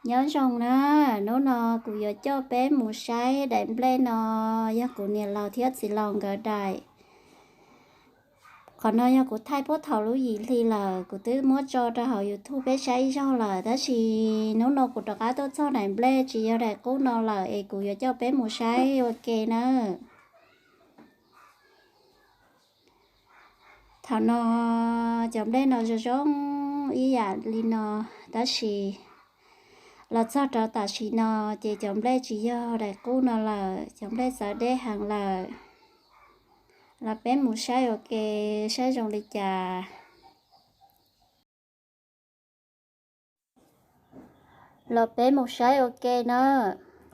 Nyob zoo na, hnub no kuv yuav coj peb mus saib daim nplej no, yog kuv niam laus thiab txiv laus nkawd daim. Qhov no yog kuv thaij puag thaum lub yim hli lawm, kuv twb muab tso rau hauv YouTube peb saib ib zaug lawm, tab sis hnub no kuv rov qab tuaj txog daim nplej tsis yog daim qub no lawm es kuv yuav coj peb mus saib ua ke nawb. Thaum no cov nplej no zoo zoo ib yam li no, tab sis los txog rau tam sim no ces cov nplej tsis yog daim qub no lawm, cov nplej txawv deb heev lawm. Los peb mus saib ua ke, saib zoo li cas. Los peb mus saib ua ke na,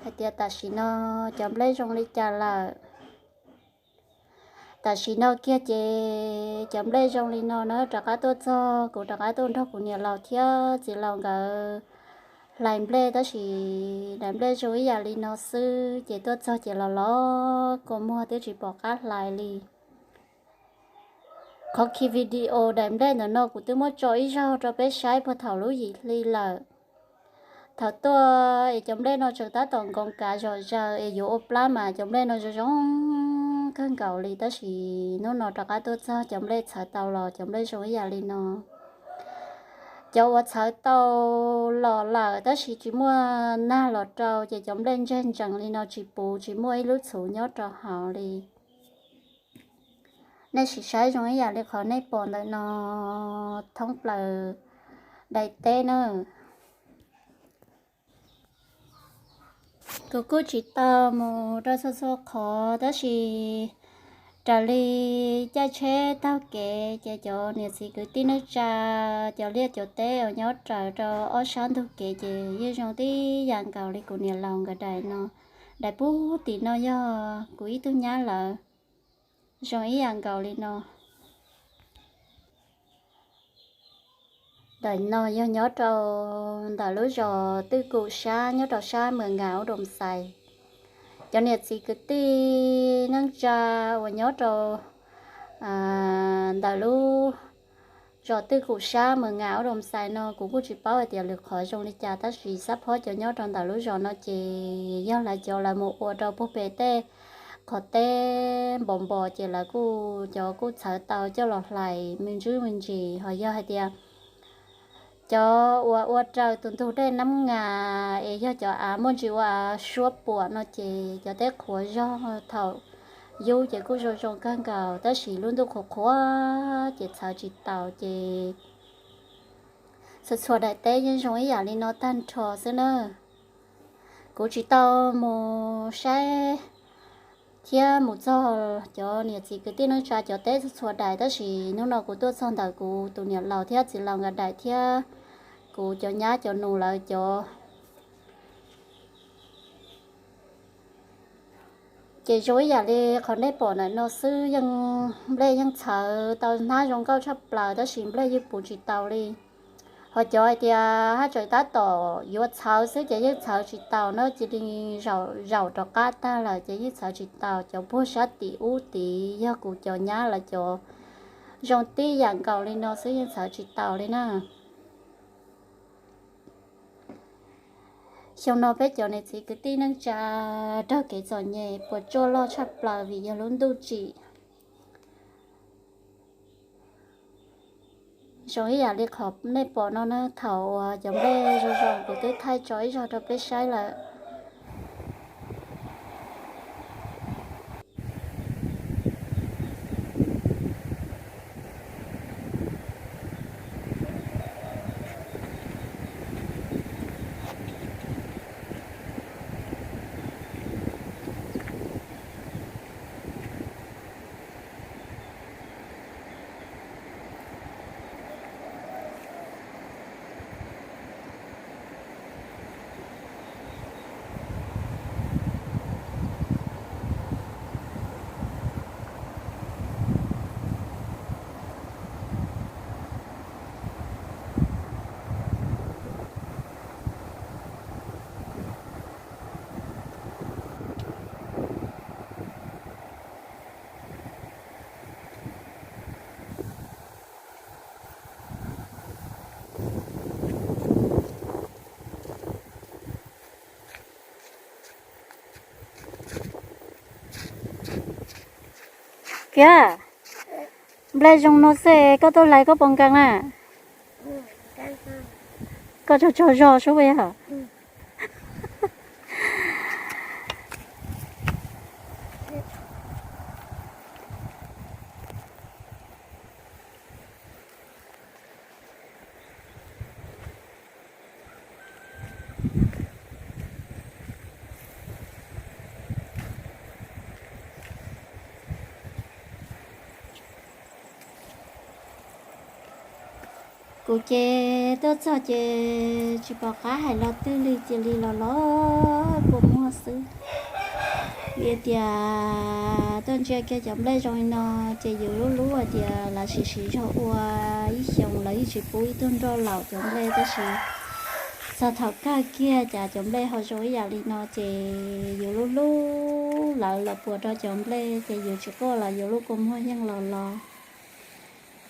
hais tias tam sim no cov nplej zoo li cas lawm. Tam sim no kiag ces cov nplej zoo li no na, rov qab tuaj txog, kuv rov qab tuaj nrog kuv niam laus thiab txiv laus nkawd hlais nplej, tab sis daim nplej zoo ib yam li no xwb ces tuaj txog ces los los kua muag twb tsis pom qab hlais li. Qhov khi video daim nplej ntawm no kuv twb muab tso ib zaug rau peb saib puag thaum lub yim hli lawm. Thaum tuaj es cov nplej no tseem tab tom nkoos kav zom zaws es yuav ua plab mas cov nplej no zoo zoo kawg nkaus li, tab sis hnub no rov qab tuaj txog cov nplej txhawv tau los cov nplej zoo ib yam li no. Cov uas txhawv tau los lawm tab sis tsis muaj nag los rau ces cov nplej ntseg ntsees li no tsis puv tsis muaj ib lub txhuv nyob rau hauv li. Nej sim saib zoo ib yam li qhov nej pom ntawm no thoob plaws daim teb na. Kuv kuj tsis tau mus rau txhua txhua qhov tab sis raws li caij tsheb taug kev ces cov niam txiv kwv tij neej tsa, cov liaj cov teb uas nyob raws rau ob sab ntug kev ces yeej zoo tib yam nkaus li kuv niam laus nkawd daim no. Daim puag tim no yog kuv ib tug nyab lawv, zoo ib yam nkaus li no. Daim no yog nyob rau ntawm lub zos Twj Kum Sab nyob rau sab Mws Ngas Ub Doo Xais. Cov niam txiv kwv tij neej tsa uas nyob rau ntawm lub zos Twj Kum Sab Mws Ngas Ub Doo Xais no kuv kuj tsis paub hais tias lwm qhov zoo li cas tab sis xab phob cov nyob rau ntawm lub zos no ces yog lawv cov lawv mus ua rau puag pem tej qhov teb npos npos ces lawv kuj cov kuj txhawv tau coj los hlais me ntsis me ntsis. Ho yog hais tias cov uas ua raws tus ntug dej Nab Ngas es yog cov av muaj ntsis ua av suab puam no ces cov teb qhuav zog thaum yub ces kuj zoo zoo kawg nkaus tab sis lub ntuj qhuav qhuav ces txhawv tsis taus ces txhua txhua daim teb yeej zoo ib yam li no tag nrho xwb na. Kuv tsis tau mus saib thiab mus txog cov niam txiv kwv tij neej tsa cov teb txhua txhua daim tab sis hnub no kuv tuaj txog ntawm kuv tus niam laus thiab txiv laus nkawd daim thiab kuv cov nyab cov nus lawv cov ces zoo ib yam li qhov nej pom ntawm no xwb, yeej nplej yeej txhawv tau hnab zoo nkauj tshaj plaws tab sis nplej yeej puv tsis tau li. Ho cov hais tias haj tseem tab tom yuav txhawv xwb ces yeej txhawv tsis taus na, cia li zaum rov qab tag lawm ces yeej txhawv tsis taus. Cov puag sab tim ub tid yog kuv cov nyab lawv cov zoo tib yam nkaus li no xwb yeej txhawv tsis taus li na. Xyoo no peb cov niam txiv kwv tij neej tsa raug kev txom nyem puas tsuaj loj tshaj plaws vim yog lub ntuj tsim. Zoo ib yam li qhov nej pom no na, thaum uas cov nplej zoo zoo kuv twb thaij tso ib zaug rau peb saib lawm. Yog, nplej zoo no xwb koj tuaj hlais koj puas nkees na? Koj tsaug tsaug zog sub yog. Kuv ces tuaj txog ces tsis pom qab hais los twg li, cia li los los kua muag xwb. Vim tias tuaj ntsia kiag cov nplej zoo li no ces yus lub hlub hais tias lawv siv siv zog ua ib xyoos lawv yeej tsis pub ib tug nroj laum cov nplej, tab sis txog thaum kawg kiag cas cov nplej ho zoo ib yam li no ces yus lub hlub lawv los puas rau cov nplej ces yus tsis quaj los yus lub kua muag yeej los los.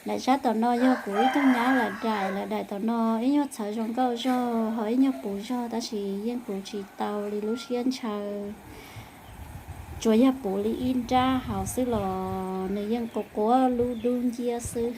Daim sab tom no yog kuv ib tug nyab lawv daim, lawv daim tom no ib nyuag txhawv zoo nkauj zog ho ib nyuag puv zog tab sis yeej puv tsis tau li lub siab ntshaw. Tsuas yog puv li ib nrab hauv xwb los nws yeej quav quav lub dub nciab xwb.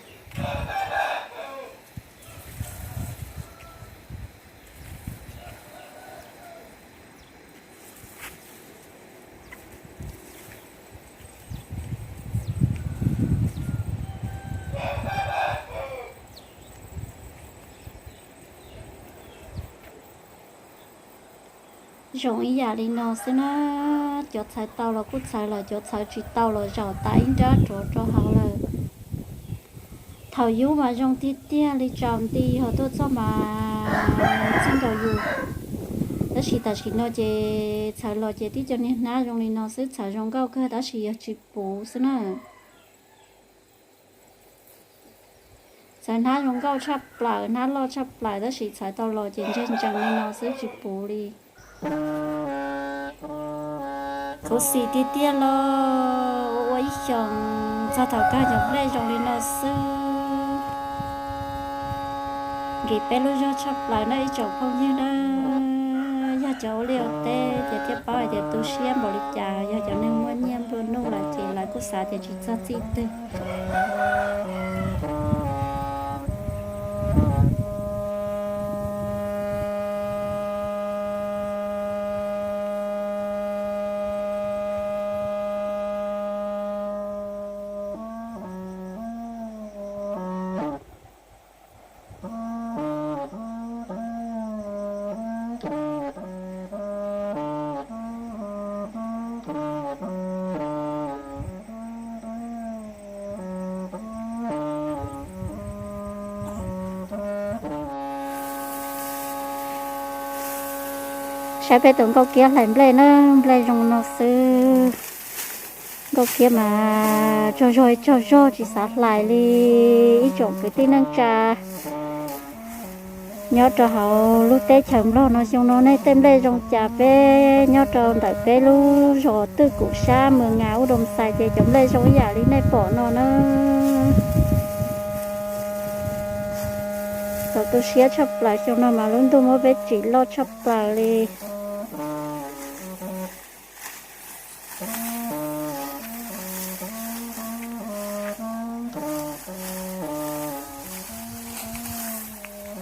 Zoo ib yam li no xwb na, cov txhawv tau los kuj txhawv lawm, cov txhawv tsis tau los zaum tas ib nrab rov rau hauv lawm. Thaum yub mas zoo tiag tiag li, tsaus nti ho tuaj txog mas txij nkaus yus. Tab sis tam sim no ces txhawv los ces tib co niag hnab zoo li no xwb, txhawv zoo nkauj kawg tab sis yog tsis puv xwb na. Txhawv hnab zoo nkauj tshaj plaws, hnab loj tshaj plaws tab sis txhawv tau los ces ntseeg ntsees li no xwb tsis puv li. Khuv xim tiag tiag los ua ua ib xyoos txog thaum kawg cov nplej zoo li no xwb. Nkim peb lub zog tshaj plaws na ib tsoom phooj ywg na. Yog cov ua liaj ua teb ces thiaj paub hais tias tu siab npaum li cas, yog cov neeg muaj nyiaj nplua nuj lawm ces lawv kuj xav tias tsis txog txij twg. Saib peb tus nkauj kiab hlais nplej na, nplej zoo no xwb. Nkauj kiab mas tsaug zog tsaug zog tsis xav hlais li. Ib tsoom kwv tij neej tsa nyob rau hauv lub teb chaws Nplog no xyoo no nej tej nplej zoo cas? Peb nyob rau ntawm peb lub zos twj kum sab Mws Ngas Ub Doo Xais ces cov nplej zoo ib yam li nej pom no na. Txaus tu siab tshaj plaws, xyoo no mas lub ntuj muab peb tsim loj tshaj plaws li.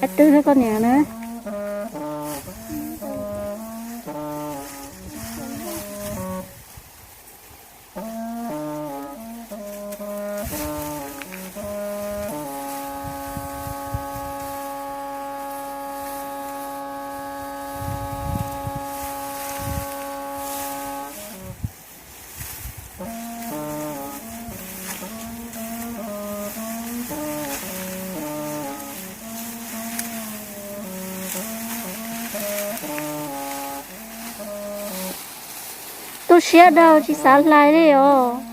Ab twb koj niam na. Tu siab dhau tsis xav hlais li os.